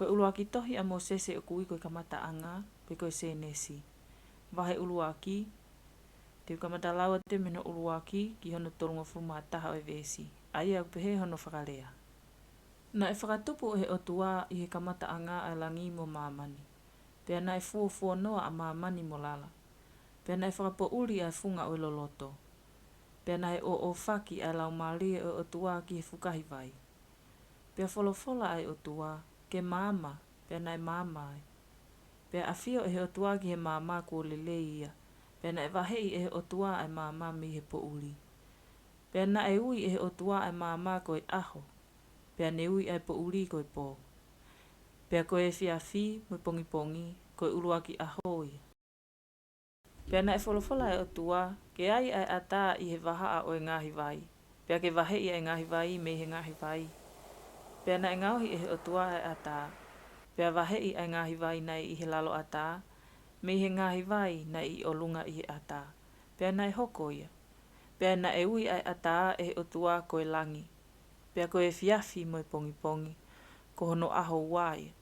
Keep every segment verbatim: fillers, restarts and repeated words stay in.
Ko e ʻuluaki tohi ʻa Mōsese ʻoku ui ko e Kamataʻanga, pe ko e Sēnesi. Vahe ʻuluaki, te u kamata lau atu mei hono ʻuluaki ki hono tolungofulu mā taha ʻo e veesi, ʻa ia ʻoku pehē hono fakalea. Naʻe fakatupu ʻe he ʻOtua ʻi he kamataʻanga ʻa e langi mo māmani. Pea naʻe fuofuonoa ʻa māmani mo lala. Pea naʻe fakapoʻuli ʻa e funga ʻo e loloto. Pea naʻe ʻōʻōfaki ʻa e Laumālie ʻo e ʻOtua ki he fukahi vai. Pea folofola ʻa e ʻOtua, ke maama, pea naʻe maama ai. Pea ʻafio ʻe he ʻOtua ki he maama kuo lelei ia, pea naʻe vaheʻi ʻe he ʻOtua ʻa e maama mei he poʻuli. Pea naʻe ui ʻe he ʻOtua ʻa e maama ko e ʻaho, pea ne ui ʻa e poʻuli ko e pō. Pea ko e efiafi mo e pongipongi, ko e ʻuluaki ʻaho ia. Pea naʻe folofola ʻa e ʻOtua, ke ai ʻa e ʻatā ʻi he vahaʻa ʻo e ngaahi vai, pea ke vaheʻi ʻa e ngaahi vai mei he ngaahi vai. Pea naʻe ngaohi ʻe he ʻOtua ʻa e ʻatā, pea vaheʻi ʻa e ngaahi vai naʻe ʻi he lalo ʻatā, mei he ngaahi vai naʻe ʻi ʻolunga ʻi he ʻatā, pea naʻe hoko ia. Pea naʻe ui ʻa e ʻatā ʻe he ʻOtua ko e langi, pea ko e efiafi mo e pongipongi, ko hono ʻaho ua ia.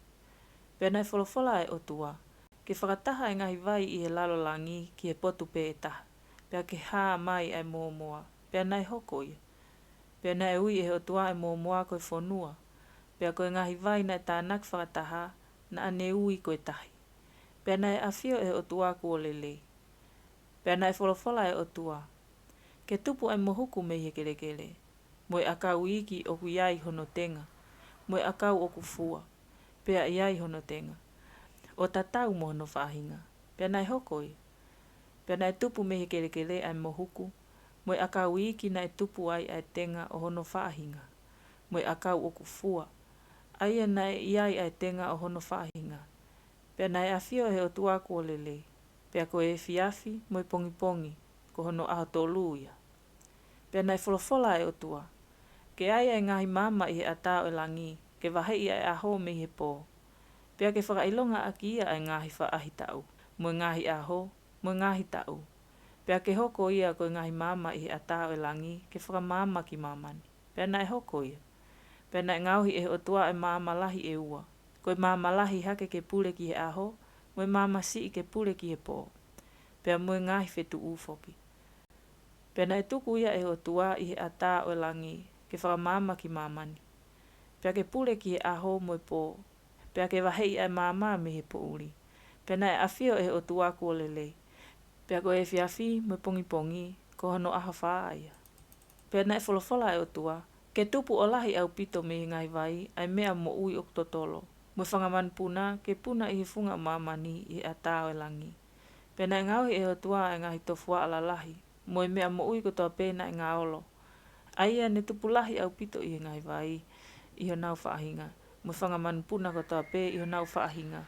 Pea naʻe folofola ʻa e ʻOtua, ke fakataha ʻa e ngaahi vai ʻi he lalo langi ki he potu pē ʻe taha, pea ke hā mai ʻa e mōmoa, pea naʻe hoko ia. Pea naʻe ui ʻe he ʻOtua ʻa e mōmoa ko e fonua, pea ko e ngaahi vai naʻe tānaki fakataha, naʻa ne ui ko e tahi. Pea naʻe ʻafio ʻe he ʻOtua kuo lelei. Pea naʻe folofola ʻa e ʻOtua, ke tupu ʻa e mohuku mei he kelekele, mo e ʻakau iiki ʻoku ʻi ai hono tenga, mo e ʻakau ʻoku fua, pea ʻi ai hono tenga, ʻo tatau mo hono faʻahinga. Pea naʻe hoko ia. Pea naʻe tupu mei he kelekele ʻa e mohuku, mo e ʻakau iiki naʻe tupu ai ʻa e tenga ʻo hono faʻahinga, mo e ʻakau ʻoku fua, ʻa ia naʻe ʻi ai ʻa e tenga ʻo hono faʻahinga. Pea naʻe ʻafio ʻe he ʻOtua kuo lelei. Pea ko e efiafi mo e pongipongi, ko hono ʻaho tolu ia. Pea naʻe folofola ʻa e ʻOtua, ke ai ʻa e ngaahi maama ʻi he ʻatā ʻo e langi, ke vaheʻi ʻa e ʻaho mei he pō. Pea ke fakaʻilonga ʻaki ia ʻa e ngaahi faʻahitaʻu, mo e ngaahi ʻaho, mo e ngaahi taʻu. Pea ke hoko ia ko e ngaahi maama ʻi he ʻatā ʻo e langi, ke fakamaama ki māmani. Pea naʻe hoko ia. Pea naʻe ngaohi ʻe he ʻOtua ʻa e maama lahi ʻe ua, ko e maama lahi hake ke pule ki he ʻaho, mo e maama siʻi ke pule ki he pō, pea mo e ngaahi fetuʻu foki. Pea naʻe tuku ia ʻe he ʻOtua ʻi he ʻatā ʻo e langi, ke fakamaama ki māmani, pea ke pule ki he ʻaho mo e pō, pea ke vaheʻi ʻa e maama mei he poʻuli. Pea naʻe ʻafio ʻe he ʻOtua kuo lelei. Pea ko e efiafi mo e pongipongi, ko hono ʻaho fā ia. Pea naʻe folofola ʻa e ʻOtua, ke tupu ʻo lahi ʻaupito mei he ngaahi vai ʻa e meʻa moʻui ʻoku totolo, mo e fanga manupuna ke puna ʻi he funga ʻo māmani ʻi he ʻatā ʻo e langi. Pea naʻe ngaohi ʻe he ʻOtua ʻa e ngaahi tofuaʻa lalahi, mo e meʻa moʻui kotoa pē naʻe ngaolo, ʻa ia ne tupu lahi ʻaupito ʻi he ngaahi vai ʻi honau faʻahinga, mo e fanga manupuna kotoa pē ʻi honau faʻahinga.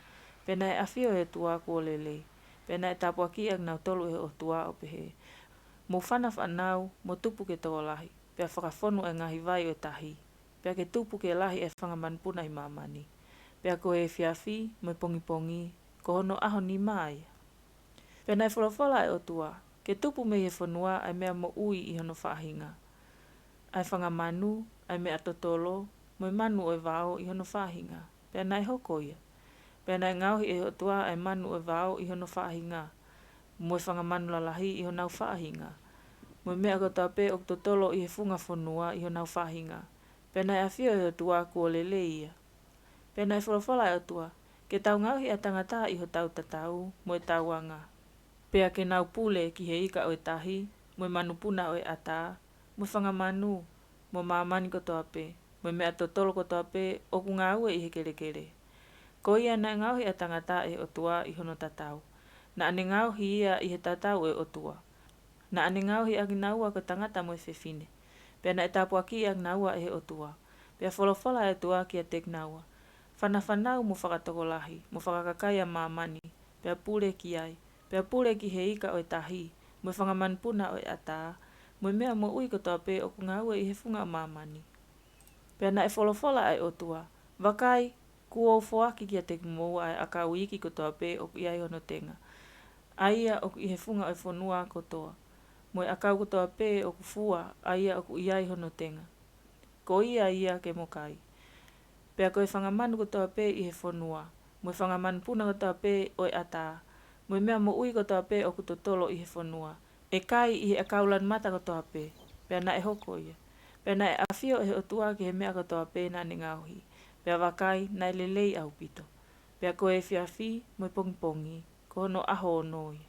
Pea naʻe ʻafio ʻe he ʻOtua kuo lelei. Pea naʻe tāpuakiʻi ʻa kinautolu ʻe he ʻOtua ʻo pehē, mou fanafanau, mo tupu ke tokolahi, pea fakafonu ʻa e ngaahi vai ʻo e tahi, pea ke tupu ke lahi ʻa e fanga manupuna ʻi māmani. Pea ko e efiafi mo e pongipongi, ko hono ʻaho nima ia. Pea naʻe folofola ʻa e ʻOtua, ke tupu mei he fonua ʻa e meʻa moʻui ʻi hono faʻahinga, ʻa e fanga manu, ʻa e meʻa totolo, mo e manu ʻo e vao ʻi hono faʻahinga. Pea naʻe hoko ia. Pea naʻe ngaohi ʻe he ʻOtua ʻa e manu ʻo e vao ʻi hono faʻahinga, mo e fanga manu lalahi ʻi honau faʻahinga, mo e meʻa kotoa pē ʻoku totolo ʻi he funga fonua ʻi honau faʻahinga. Pea naʻe ʻafio ʻe he ʻOtua kuo lelei ia. Pea naʻe folofola ʻa e ʻOtua, ke tau ngaohi ʻa e tangata ʻi hotau tatau mo ʻetau anga, pea ke nau pule ki he ika ʻo e tahi, mo e manupuna ʻo e ʻatā, mo e fanga manu, mo māmani kotoa pē, mo e meʻa totolo kotoa pē ʻoku ngāue ʻi he kelekele. Ko ia naʻe ngaohi ʻa e tangata ʻe he ʻOtua ʻi hono tatau. Naʻa ne ngaohi ia ʻi he tatau ʻo e ʻOtua. Naʻa ne ngaohi ʻa kinaua ko e tangata mo e fefine. Pea naʻe tāpuakiʻi ʻa kinaua ʻe he ʻOtua. Pea folofola ʻa e ʻOtua kiate kinaua, fanafanau mo fakatokolahi, mo fakakakai ʻa māmani, pea pule ki ai, pea pule ki he ika ʻo e tahi, mo e fanga manupuna ʻo e ʻatā, mo e meʻa moʻui kotoa pē ʻoku ngāue ʻi he funga ʻo māmani. Pea naʻe folofola ʻa e ʻOtua, vakai, kuo u foaki kiate kimoua ʻa e ʻakau iiki kotoa pē ʻoku ʻi ai hono tenga, ʻa ia ʻoku ʻi he funga ʻo e fonua kotoa, mo e ʻakau kotoa pē ʻoku fua, ʻa ia ʻoku ʻi ai hono tenga. Ko ia ia ke mo kai. pea ko e fanga manu kotoa pē ʻi he fonua, mo e fanga manupuna kotoa pē ʻo e ʻatā, mo e meʻa moʻui kotoa pē ʻoku totolo ʻi he fonua, ʻe kai ʻi he ʻakau lanu mata kotoa pē. Pea naʻe hoko ia. Pea naʻe ʻafio ʻe he ʻOtua ki he meʻa kotoa pē naʻa ne ngaohi. Pea vakai, naʻe lelei ʻaupito. Pea ko e efiafi mo e pongipongi, ko hono ʻaho ono ia.